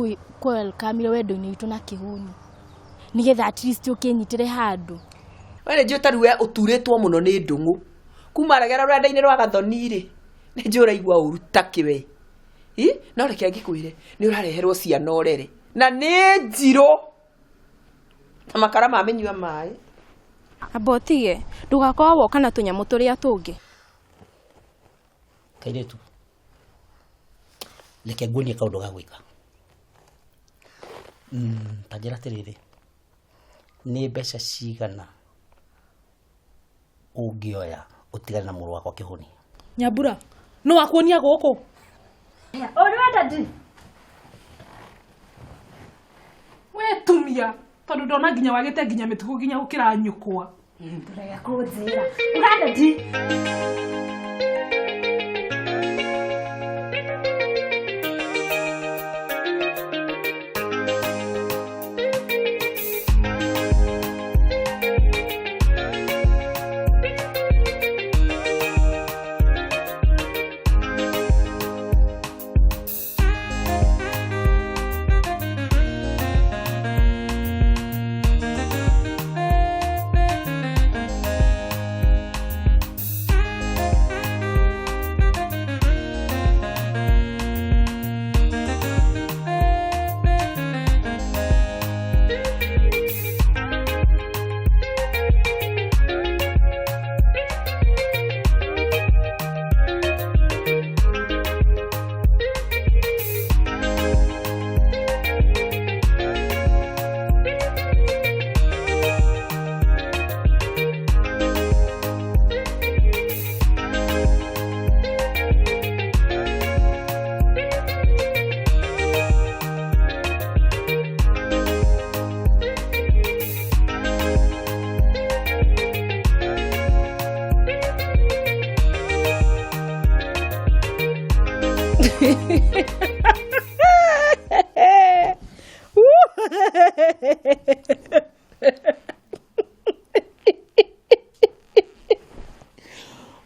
Kũ-welcome wendo-inĩ witũ na kĩhũni nĩgetha at least ũkĩnyitĩre handũ. We nĩ njũĩ ta rĩu we ũturĩtwo mũno nĩ ndũng'ũ kuma regera rũrenda-inĩ rwa gathoni rĩ, nĩ njũĩ ũraigua ũru ta kĩ we. Ĩ, no reke ngĩkwĩre nĩ ũrareherwo ciana ũrere na nĩ njirũ ta makara ma mĩnyua maĩ. Amba ũtige, ndũgakorwo woka na tũnyamũ tũrĩa tũngĩ. Kairĩtu, reke nguonie kaũndũ ga gwĩka. Ta njĩra atĩrĩrĩ, nĩ mbeca cigana ũngĩoya ũtigane na mũrũ wakwa kĩhũni? Nyambura, nũ wakuonia gũkũ? Ũrĩ daddy. We tumia, tondũ ndona nginya wagĩte nginya mĩtugo nginya gũkĩra nyũkwa. Ndũrega kũnjĩra. Uga daddy.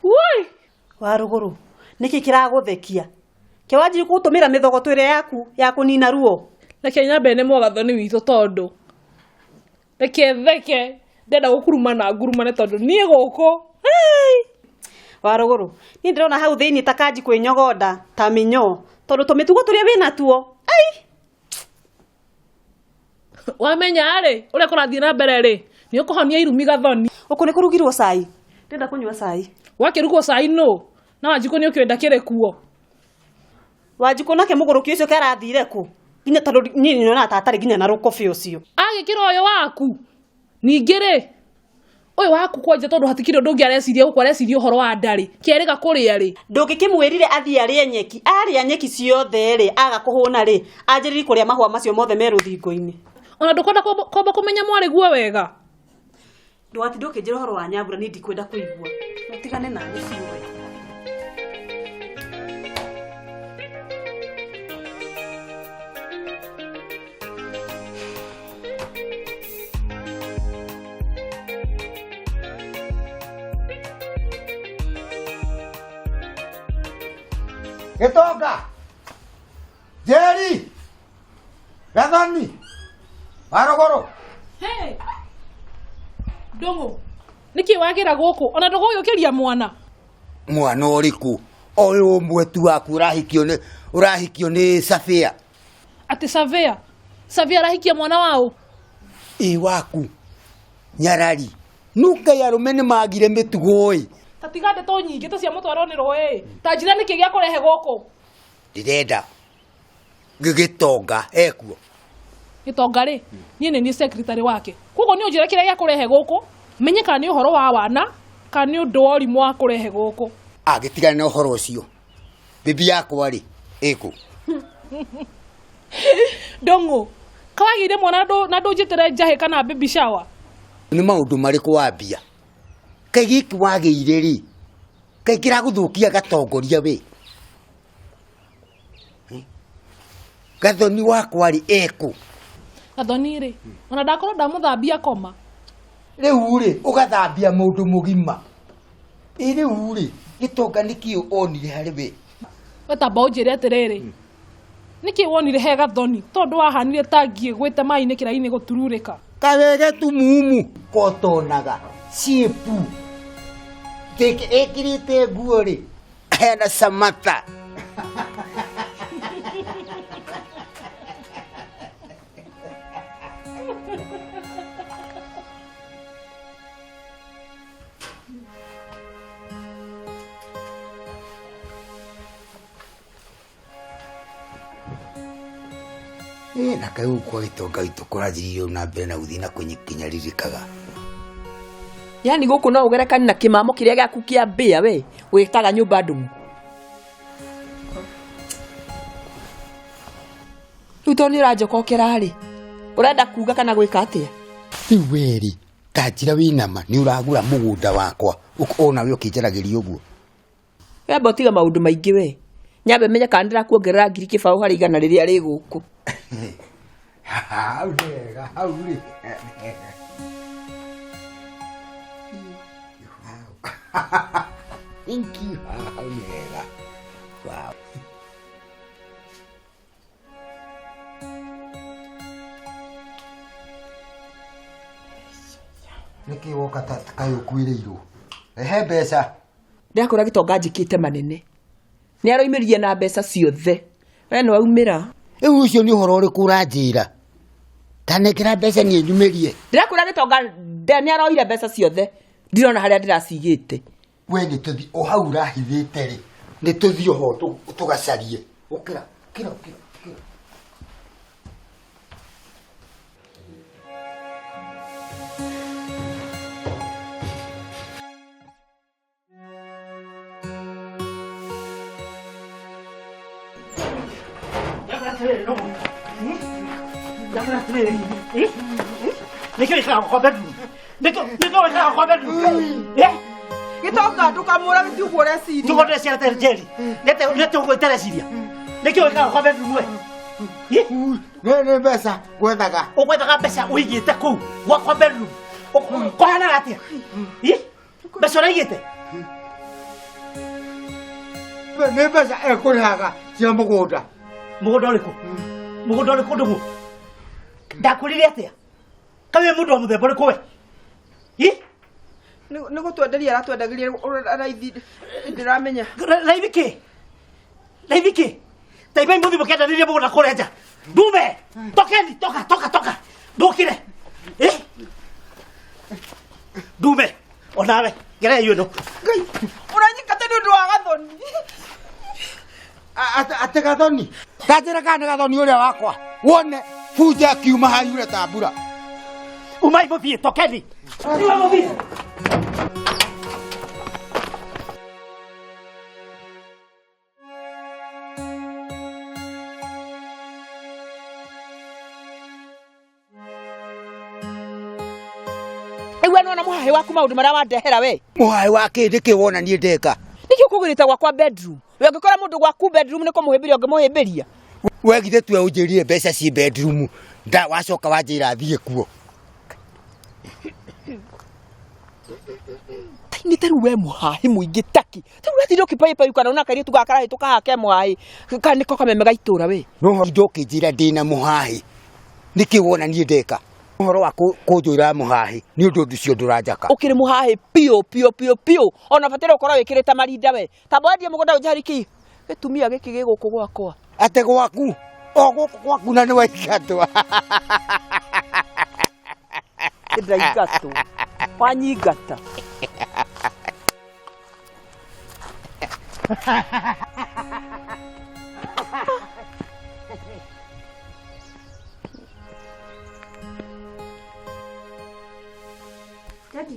Woi! Wa rũgũrũ nĩkĩ kĩragũthekia kĩwanjiri gũtũmĩra mĩthogoto ĩrĩa yaku ya kũnina ruo? Reke nyambe nĩ mwagathoni witũ tondũ reke theke ndenda gũkurumana ngurumane tondũ niĩ gũkũ. Hey! Wa rũgũrũ niĩ ndĩrona hau thĩinĩ ta kanji kwĩnyogonda ta mĩnyoo tondũ tũmĩtugo tũrĩa wĩna tuo ai. Wamenya rĩ ũrĩa kũrathiĩ na mbere rĩ nĩ ũkũhonia irumi gathoni. Ũkũ nĩ kũrugirwo cai, ndĩrenda kũnyua cai. Wakĩrugwo cai nũ? Na Wanjikũ nĩ ũkĩenda kĩrĩ kuo? Wanjikũ nake mũgũrũki ũcio karathire kũ? Nginya tondũ niĩ nyonaga ta atarĩ nginya na rũkobĩ ũcio. Agĩkĩra ũyũ waku. Ningĩ rĩ ũyũ waku kwanja tondũ hatikĩrĩ ũndũ ũngĩ areciria gũkũ, areciria ũhoro wa ndarĩ kĩerĩga kũrĩa rĩ. Ndũngĩkĩmwĩrire athiĩ arĩe nyeki, arĩa nyeki ciothe rĩ aga kũhũna rĩ anjĩrĩrie kũrĩa mahũa macio mothe me rũthingo-inĩ. Ona ndũkwenda kwamba kũmenya mwarĩ guo wega. Ndũgatinde ũkĩnjĩra ũhoro wa Nyambura, niĩ ndikwenda kũigua. Ũtigane na niĩ biũ we. Gĩtonga Njeri Gathoni Warũgũrũ. Hey! Ndũng'ũ, nĩkĩ wagĩra gũkũ? Ona ndũgũgĩũkĩria mwana. Mwana ũrĩkũ? Ũyũ ũmwe tu waku ũrahikio nĩ ũrahikio nĩ Safia. Atĩ Safia? Safia arahikia mwana waũ? Ĩ waku nyarari. Nũ Ngai arũme nĩ magire mĩtugo ĩ. Ta tiga ndeto nyingĩ ta cia mũtwarwo nĩ rũĩ. Ta njĩra nĩkĩ gĩa kũrehe gũkũ? Ndĩrenda gĩtonga ekuo. Gĩtonga rĩ, niĩ nĩ niĩ secretary wake. Koguo nĩ ũnjĩre kĩrĩa gĩa kũrehe gũkũ, menye kana nĩ ũhoro wa wana kana nĩ ũndũ wa ũrimũ wa kũrehe gũkũ. Agĩtigana na ũhoro ũcio. Bibi yakwa rĩ, ĩkũ? Ndũng'ũ, kawagĩire mwana na ndũnjĩtĩre njahĩ kana baby shower? Nĩ maũndũ marĩkũ wambia? Kaĩ gĩkĩ wagĩire rĩ, kaĩ kĩragũthũkia gatongoria we? Gathoni wakwa rĩ, ekũ? Gathoni rĩ, ona ndakorwo ndamũthambia koma. Rĩu rĩ, ũgathambia mũndũ mũgima. Ĩ rĩu rĩ, gĩtonga nĩkĩ onire harĩ we? We tamba ũnjĩre atĩrĩrĩ, Nĩkĩ wonire he gathoni tondũ wahanire ta ngiĩ gwĩte maĩ-inĩ kĩrainĩ gũtururĩka. Kawege tumumu kotonaga ciĩpu ĩkĩrĩte nguo rĩ hena Samata. Ĩ, na kaĩ gũkũ kwa gĩtonga gitũ kũranjĩrĩirio na mbere na gũthiĩ na kũnyarirĩkaga. Yani gũkũ no ũgerekani na kĩmamo kĩrĩa gĩaku kĩa mbĩa we wĩtaga nyũmba ndũmu. Rĩu tondũ nĩ ũranjokokera rĩ, ũrenda kuga kana gwĩka atĩa? Rĩu we rĩ, ta njĩra wĩ nama nĩ ũragũra mũgũnda wakwa ona we ũkĩnjaragĩria ũguo. Wemba ũtiga maũndũ maingĩ we. Nyambe menye kana ndĩrakuongerera ngiri kĩbaũ harĩ igana rĩrĩa rĩ gũkũ. Hau nĩ wega, hau rĩ. Thank you. Hau nĩ wega. Wow. Nĩkĩ woka ta kaĩ ũkuĩrĩirwo? Rehe mbeca. Ndĩrakora gĩtonga njĩkĩte manene. Nĩ aroimĩrire na mbeca ciothe. We nĩ waumĩra. Rĩu ũcio nĩ ũhoro ũrĩkũ ũranjĩra? Tanengera mbeca niĩ nyumĩrie. Ndĩrakwĩra gĩtonga nĩ aroire mbeca ciothe. Ndirona harĩa ndĩracigĩte. We nĩ tũthiĩ o hau ũrahithĩte rĩ, nĩ tũthiĩ ho tũgacarie. Ũkĩra, ũkĩra, ũkĩra, ũkĩra. Nĩkĩ wĩkaga kwa bedroom? Nĩkĩ wĩkaga kwa bedroom? Gĩtonga ndũkamũra ti ũguo ũreciria. Tugo ndĩreciria atĩ Njeri. Nĩte ũguo itareciria. Nĩkĩ wĩkaga kwa bedroom we? Nĩ mbeca ngwethaga. Ũgwethaga mbeca ũigĩte kũu gwakwa bedroom. Kũhanaga atĩa? Mbeca ũraigĩte? Nĩ mbeca ekũrĩhaga cia mũgũnda. Mũgũnda ũrĩkũ? Mũgũnda ũrĩkũ ndũgũ? Ndakwĩrire atĩa? Kaĩ wĩ mũndũ wa mũthemba ũrĩkũ we? Nĩ gũtwenderia aratwendagĩria raithi ndĩramenya. Raithi kĩ? Raithi kĩ? Taimai mũthiĩ mũkendanĩrie mũgũnda kũrĩa nja. Ndume! Tokeni! Toka! Toka! Toka! Ndũkĩre! Ndume! Onawe! Gerera irio ĩno. Ngai! Ũranyingata nĩ ũndũ wa gathoni. Atĩ gathoni? Ta njĩra kana nĩ gathoni ũrĩa wakwa. Wone bunja akiuma hayure ta mbura. Umai mũthiĩ, tokeni! Umai mũthiĩ! Rĩu we nĩwona mũhahĩ waku maũndũ marĩa wandehera we. Mũhahĩ wa kĩ? Nĩkĩ wona niĩ ndeka? Nĩkĩ ũkũgĩrĩte gwakwa bedroom? We ũngĩkora mũndũ gwaku bedroom nĩ kũmũhĩmbĩria ũngĩmũhĩmbĩria? We githĩ tiwe ũnjĩrire mbeca ciĩ bedroom, nda wacoka wanjĩra thiĩ kuo. Nĩ ta rĩu we mũhahĩ mũingĩ taki. Ta rĩu ũratinda ũkĩpaipaikana na ona kairĩtu gaka karahĩtũka haha ke mũhahĩ, kana nĩko kameme ga itũra we. No ũtinda ũkĩnjĩra ndĩna mũhahĩ. Nĩkĩ wona niĩ ndeka? Ũhoro wa kũnjũra mũhahĩ nĩ ũndũ ũcio ndũranjaka. Ũkĩrĩ mũhahĩ piũ piũ piũ piũ. Ona bataire ũkorwo wĩkĩrĩte marinda we. Tamba wendie mũgũnda ũnjeherie kĩ? Gĩtumia gĩkĩ gĩ gũkũ gwakwa. Atĩ gwaku? O gũkũ gwaku na nĩ waingatwo. Ndaingatwo. Wanyingata. Daddy.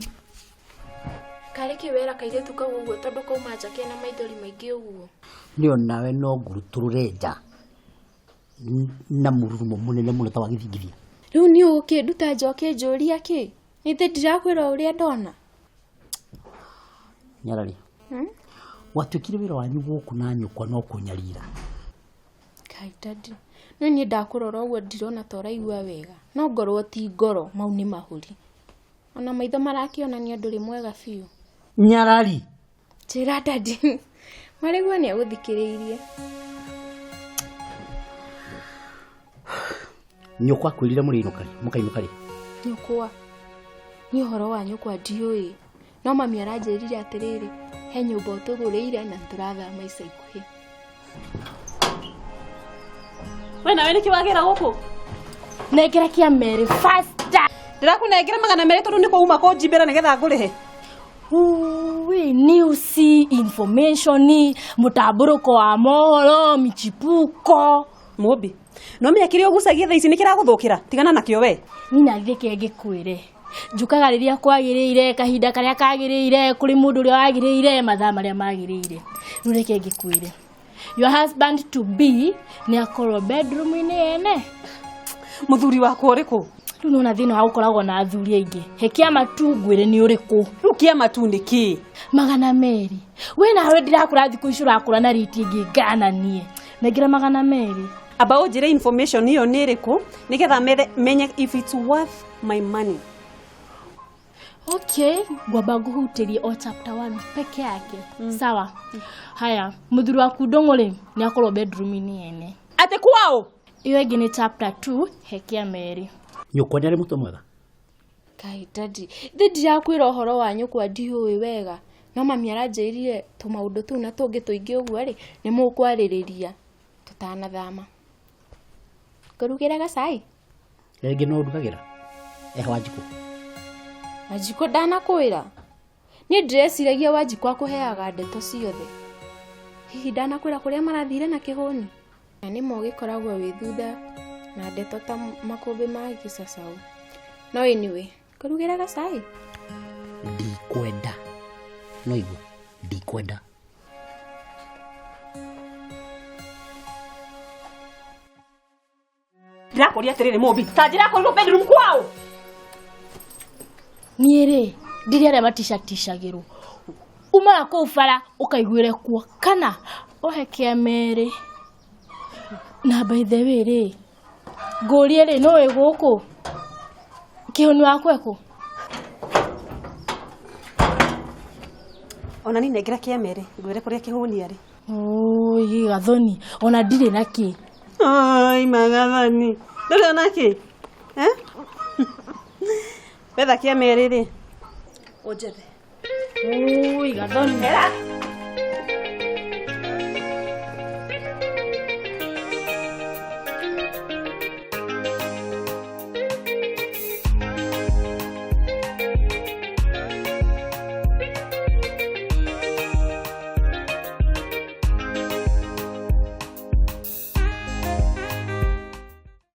Karĩ kĩ wera kairĩtu kau ũguo tondũ kauma nja kena maithori maingĩ ũguo? Nĩ onawe no ngũrutũrũre nja na mũrurumo mũnene mũno ta wa gĩthingithia. Rĩu niĩ ũgũkĩnduta nja ũkĩnjũria kĩ? Nĩ thĩ ndirakwĩra ũrĩa ndona. Nyarari. Watuĩkire wĩra wanyu gũkũ na nyũkwa no kũnyarira. Kai daddy. No niĩ ndakũrora ũguo ndirona ta ũraigua wega. No ngorwo ti ngoro mau nĩ mahũri. Ona maitho marakĩonania ndũrĩ mwega biũ. Nyarari. Njĩra daddy. Marĩgua nĩ agũthikĩrĩirie. Nyũkwa akwĩrire mũrĩinũka rĩ, mũkainũka rĩ? Nyũkwa niĩ ũhoro wa nyũkwa ndiũĩ, no mami aranjĩrire atĩrĩrĩ, he nyũmba ũtũgũrĩire na tũrathama ica ikuhĩ. We nawe nĩkĩ wagĩra gũkũ? Nengera kĩa merĩ faster. Ndĩrakũnengera 200 tondũ nĩ kũuma kũnjimbĩra nĩgetha ngũrĩhe. Uwe, news information, mũtambũrũko wa mohoro, michipuko. Mũmbi, no menya kĩrĩa ũgucagia thaa ici nĩ kĩragũthũkĩra, tigana nakĩo we. Niĩ nathi reke ngĩkwĩre. Njũkaga rĩrĩa kwagĩrĩire, kahinda karĩa kagĩrĩire, kũrĩ mũndũ ũrĩa wagĩrĩire, mathaa marĩa magĩrĩire. Rĩu reke ngĩkwĩre. Your husband to be nĩ akorwo bedroom-inĩ ene. Mũthuri wakwa ũrĩkũ? Rĩu nĩwona thĩna wa gũkoragwo na athuri aingĩ. He kĩama tu ngwĩre nĩ ũrĩkũ. Rĩu kĩama tu nĩ kĩĩ? 200. We nawe ndirakũra thikũ ici ũrakũra na rĩti ĩngĩ ngananie. Nengera 200. Amba ũnjĩre information ĩyo nĩ ĩrĩkũ nĩgetha menye if it's worth my money. Okay, ngwamba ngũhutĩrie o chapter 1 peke yake. Sawa. Haya, mũthuri waku Ndũng'ũ rĩ, nĩ akorwo bedroom-inĩ ene. Atĩ kwao? Ĩyo ĩngĩ nĩ chapter 2, he kĩa merĩ. Nyũkwa nĩ arĩ mũtwe mwega? Kai daddy, thĩ ndirakwĩra ũhoro wa nyũkwa ndiũĩ wega, no mami aranjĩrire tũmaũndũ tũu na tũngĩ tũingĩ ũguo rĩ, nĩ mũkwarĩrĩria tũtanathama. Ngũrugĩre gacai? Rĩngĩ no ũndugagĩra? Eho Wanjikũ. Wanjikũ ndanakwĩra? Niĩ ndĩreciragia Wanjikũ akũheaga ndeto ciothe. Hihi ndanakwĩra kũrĩa marathire na kĩhũni? Na nĩ ma ũgĩkoragwo wĩ thutha na ndeto ta makũmbĩ ma gĩcacaũ. No anyway, ngũrugĩre gacai? Ndikwenda. No igua, ndikwenda. Ndĩrakũria atĩrĩrĩ Mũmbi, ta njĩra akorirwo bedroom kwao? Niĩ rĩ, ndirĩ arĩa maticaticagĩrwo. Umaga kũu bara ũkaiguĩre kuo kana ũhe kĩa merĩ. Na by the way rĩ, ngũrie rĩ, no wĩ gũkũ? Kĩhoni waku ekũ? Ona niĩ nengera kĩa merĩ, ngwĩre kũrĩa kĩhũni arĩ. Oi, Gathoni, ona ndirĩ na kĩ. Oi, magathoni. Ndũrĩ ona kĩ? Eh? Wetha kĩa merĩ rĩ, ũnjethe. Oi, Gathoni. Era.